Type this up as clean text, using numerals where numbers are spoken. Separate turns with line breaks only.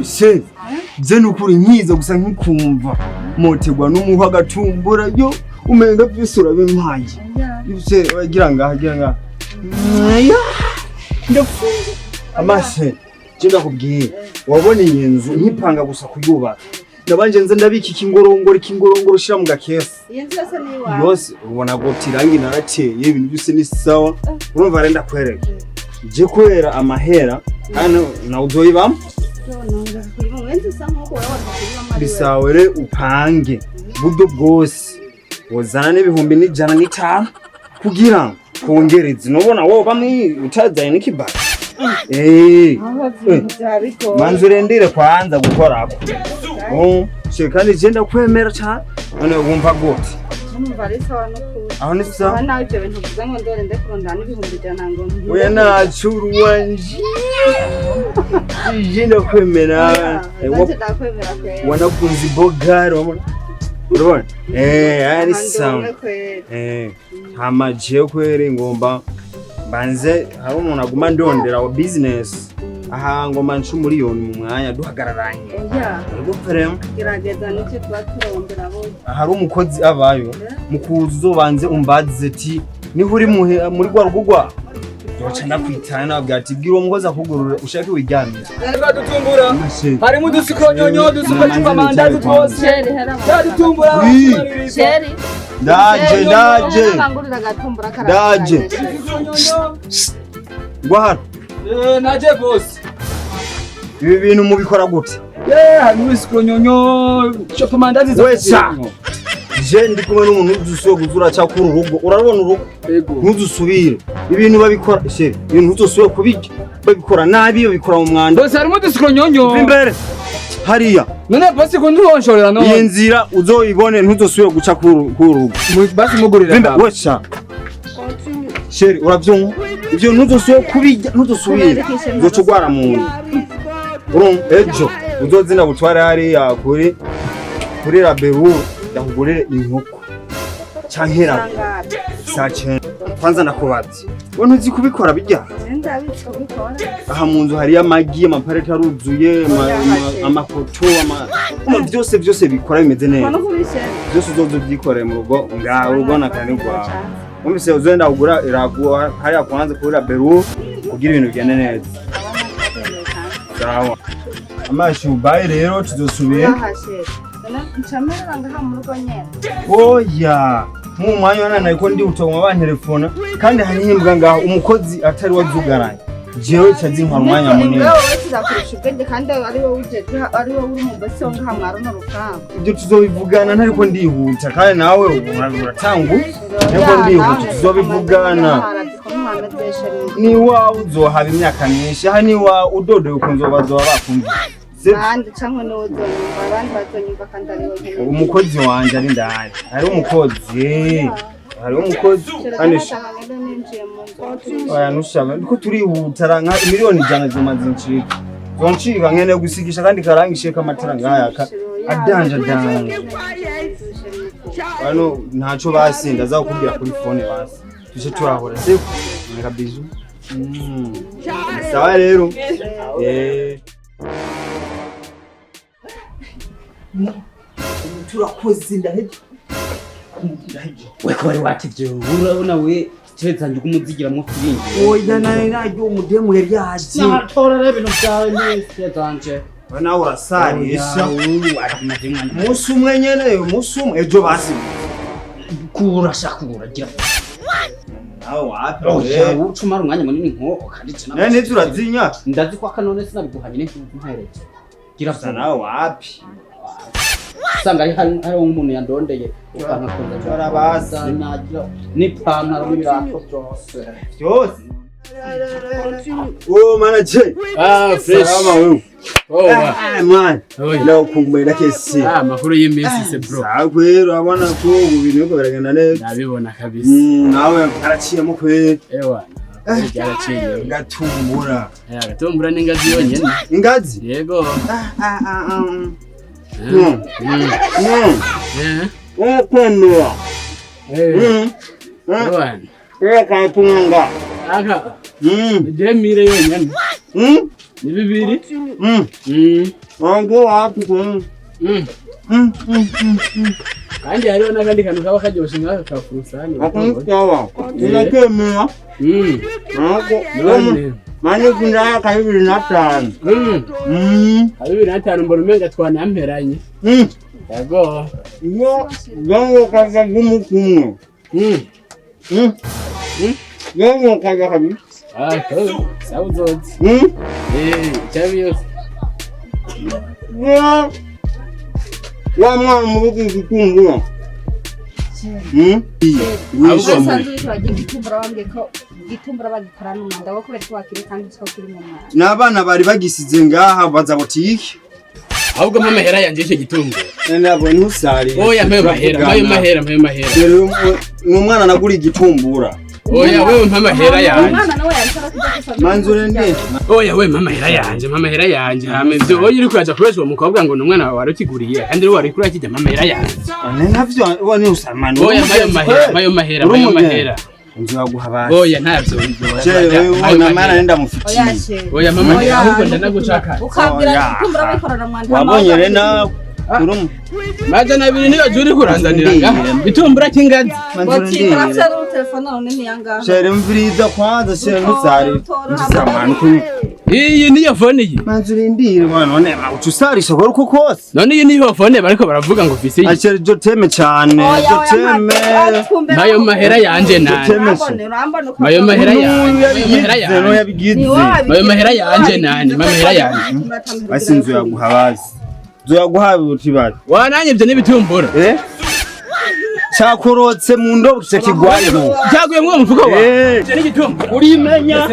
Se je nukuri nkiza gusa nkikumva motegwa n'umuha agatumbura yo umenga byose urabimpaye. Byose wagira ngaha gira ngaha. Aya, ndafunze amase. Je ndakubwiye, wabona iyi nzu nkipanga gusa kuyubaka, nabanje nze ndabika ikingorongoro, ikingorongoro ushira mu gakesi.
Iyi nzu yose ni iwawe?
Yose ubona goti irangi narateye, ibintu byose ni sawa. Urumva rero ndakwereka je kubera amahera hano nawe uzoyibamo. Bisawe re upange buryo bwose wozana n'ibihumbi n'ijana n'itanu kugira ngo twongereze, nubona wowe bamwe utazanye n'ikibara. Manza urindire kwanza gukorako. Oh, she kandi je ndakwemera cane. None wumva gute?
Numva ari sawa n'ukuri.
Aho ni sawa.
Aha nawe ibyo bintu uvuze ngo ndore ndekurondana n'100,000 ngo
Oya, nacura uwanje, je ndakwemera.
Nanjye ndakwemera kweri.
Wanakunze ibogari, urabona, urabona, ari sawa.
Ndumwe kweri.
Hama jewe kweri ngomba mbanze hari umuntu aguma ndondera wa business aha, ngomba nca umuriyoni mu mwanya duhagararanye.
Oya.
Ego vraiment.
Gerageza, nicyo tuba turondera bo.
Hari umukozi abayo mu kuza, uzobanze umbaze ati niho uri muhe muri rwa rugo rwawe, zoca ndakwitana nabwira ati bwira uwo mukozi akugurure ushake wiryamire.
Dutumbura harimo udusikonyonyo, udusuko tw'amandazi twose.
Chéri, hera.
Dutumbura.
Oui.
Chéri.
Ndaje, ndaje.
Bangurira agatumbura.
Ndaje. Ngwa hano.
Naje boss.
Ibi bintu mubikora gute?
Harimo ibisikonyonyo, chopa mandazi.
Wesa je ndi kumwe n'umuntu uzusuye kuzura cyakura urugo, urarubona urugo.
Ego.
Ntuzusubire, ibintu babikora chéri, ibintu ntuzusubire kubirya, babikora nabi, babikora mu mwanda.
Boss, harimo udusikonyonyo.
Va imbere hariya.
None boss, ko nturonshorera
Iyi
none?
nzira uzoyibone, ntuzosubire guca kuri urugo.
Basi mugurira.
Vimba wesha chéri, uravyumva? Ivyo ntuzosubire kubirya, ntuzosubire, uzoca ugwara mu nda. Urumva, ejo uzozina butware hariya kuri Rabebu, ndakugurire inkoko canke rabe saa 9. Kwanza ndakubaza, we ntuzi kubikora bijya? Aha mu nzu hariyo amagi, amapareti aruzuye, amakoto, byose byose bikora bimeze neza. Byose uzoza ubyikoreye mu rugo ngawe, urugo nakane rwawe. Wumvise? Uzenda kugura iraguha hariya kwanza kuri Raberu kugira ibintu bigende neza. Sawa amashi, ubaye rero tuzosubira.
Ncamerera ngaha mu rugo nyene?
Oya, mu mwanya wana nariko ndihuta bantelefona, kandi hariho imbwa ngaho, umukozi atari wazugaranye jewe cazinkora umwanya munini.
Imbwa wowe tuzakurusha ubwenge, kandi ari wowe ujejwe, ari wowe uri mu basi wo ngaha mwaruno rupangu.
Ibyo tuzobivugana, ntariko ndihuta, kandi nawe uratanguye, ntariko ndihuta, tuzobivugana. Ni wawe uzohaba imyaka myinshi aha, ni wawe udodoye ukuntu bazoba bakumva. Sivyo?
Abandi canke niwe uzonyumva, abandi bazonyumva kandi ari wowe.
Umukozi wanje ari ndahari, hariho umukozi, hariho umukozi kandi. Oya, ntushame, ndiko turihuta ranka 100,000,000 zimaze ncika, zoncika nkeneye gusigisha kandi karangishe kamatara ngaya adanje adanje hano ntaco basi, ndaza kukubwira kuri phone, basi tuje turahura siko. Reka bisous. Sawa rero.
Turakoze, ndaheje, ndaheje.
We ko wari watevye, urabona we stress zanjye kumuzigiramwo firingi.
Oya, nari naryo umudemu yari yaje.
Natora rero ibintu byawe n'stress zanje.
We nawe urasarisha.
Umaze umwanya.
Umunsi umwe nyene, umunsi umwe ejo basi.
Kura shakura gira.
Nawe wapi?
Oya, ucumara umwanya munini nk'uwo kandi je.
None nivyo urazinya?
Ndazi ko akanone sinabiguhanye n'impereje. Gira
Gusa
vuba.
nawe wapi?
Usanga ari hari nk'umuntu yandondeye ukanka kuza.
Barabasi.
Nagira n'ipantaro n'ibirato byose.
Byose. Oh, manager.
Ah, fresh.
Salama wewe.
Oh, wa.
Ah, man.
Oya.
Nakumbuye kesi.
Ah, makuru y'iminsi se bro?
Sawa kweli, urabona ko ubu ibintu biriko biragenda neza.
Ndabibona kabisa.
Nawe karaciyemo kweli.
Ewa. Byaraciye.
Gatumbura.
Eh, agatumbura n'ingazi yonyene.
Ingazi?
Yego.
Ah, ah, ah. Ukwemera.
Eh. Ewa.
Reka tunga.
Aka. Demire yonyene. Ni bibiri.
Mm.
Mm.
Ngo wapi kun.
Mm.
Mm. Mm.
Kandi hariho n'akandi kantu kaba karyoshe nk'aka ka furusani.
Akunikawa. Unakemea.
Mm.
Nako.
None.
Mani kundaya ka 2005.
Mm.
Mm.
Ka 2005 mbona umenga twanamperanye.
Mm.
Yego.
Ngo ngo kaza gumukumwe.
Mm.
Mm.
Mm.
Ngo kaza kabi.
Ah, sawa uzoze.
Mm.
Eh, cyabi yose.
Ngo wa mwana mubuki gitungura. Mm.
Usanzwe turagira igitumbura, bambwiye ko igitumbura bagikorana umwanda wo kubera ko wakiri kandi uzi ko kiri mu mwanda.
N'abana bari bagisize ngaha baza butike.
Ahubwo mpa amahera yanje y'icyo gitungura.
Nabo ntusari.
Oya, mpa ayo mahera, mpa ayo mahera, mpa ayo mahera.
Ni umwana nagura igitumbura.
Oya, wewe mpa amahera yanje.
Umwana nawe yariko kujya gusaba.
Manzure ndi.
Oya, we mpa amahera yanje, mpa amahera yanje. Hama ivyo oya uriko uraja kubesha uwo mukobwa ngo ni umwana wawe warukiguriye, kandi uri wariko urakirya, mpa amahera yanje.
Ne navyo wa ni usamana.
Oya, mpa ayo mahera, mpa ayo mahera, mpa ayo mahera.
Nzu yaguha basi.
Oya, ntavyo.
Jewe ubona mara nenda
Oya
mufitiye.
she.
Oya, mpa amahera, ahubwo ndanagucaka.
Ukabwira
Oya.
igitumbura bagikorana umwanda.
Wabonye re nawe. Urumu.
200 niyo juri kuranzanira ngaha. Gitumbura cy'ingazi.
Manzure
Botike
ndi.
urafise n'utelefone runini yangaha.
Shere mviriza kwanza shere ntusari. Ntusamana kuri.
Iyi niyo phone iyi.
Manzure ndire mwana none ucusarisha gora uko kose.
None iyi niyo phone bariko baravuga ngo ufise iyi.
Ashere jo teme cyane. Jo teme.
Mayo mahera yanje nani. Mayo mahera yanje. Mayo mahera yanje.
Yabigize.
Mayo mahera yanje nani. Mayo mahera yanje.
Basi inzu yaguha basi. Inzu yaguha uti basi.
Wananye ivyo n'ibitumbura.
Eh? Cyakorotse mu ndobo kigwayemo.
Cyaguye mwo mufuko wa.
Eh.
Ivyo n'igitumbura.
Urimenya.